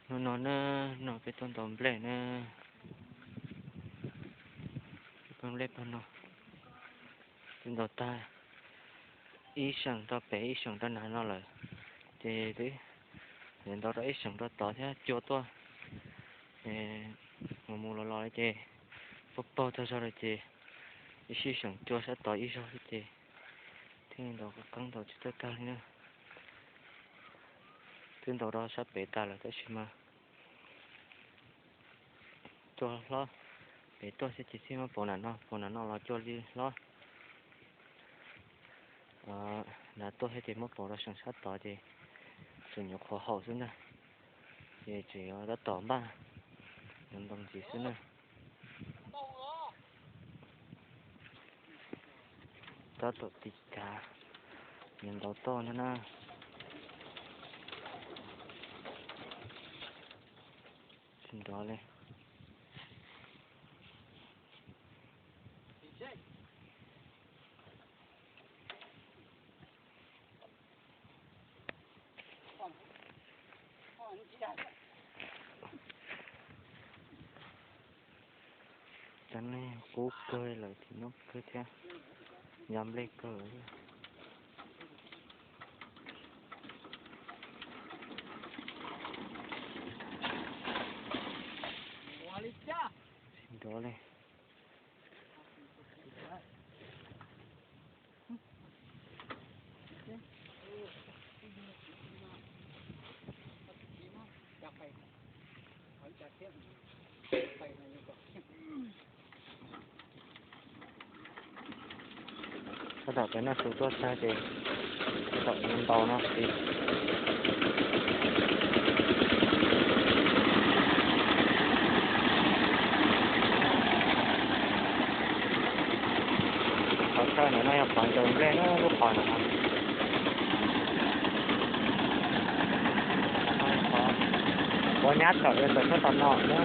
Hnub no na, no peb tuaj ntaus nplej na. Peb nplej pag no, twb ntaus tag ib seem rau pem ib seem rau nram no lawm, ces twb ntaus rau ib seem rau tod thiab cua tuaj. Ces mus mus los los ces paug paug tag zog lawm ces ib sij seem cua sab tod ib zaug xwb ces thiaj ntaus qeeb ntaus tsis tau tag li na. Twb ntaus rau sab pem tas lawm tab sis mas cua hlob pem tuaj xwb ces thiaj muab pauv nram no, pauv nram no los cua li hlob. Nram tuaj thiab ces muab pauv rau seem sab tod ces tsuas nyuam qhuav haum xwb ntag. Ces tseem yuav tab tom npaj, yuav ntaus ntxiv xwb na. Tab tom tiv cav, yuav ntaus toj ntag na. Tsis nrov li. Cov neeg kub kawg lawm, tsis noj kawg thiab, nyo nplej kawg. Tsis nrov li. Tab tom peb noj su tuaj tag ces tab tom yuav ntaus no xwb. Qhov chaw ntawm no yog qhov ntsaws nplej na, lub qhov ntawm no. Qhov nyab tawm yuav tawm sab tom no na.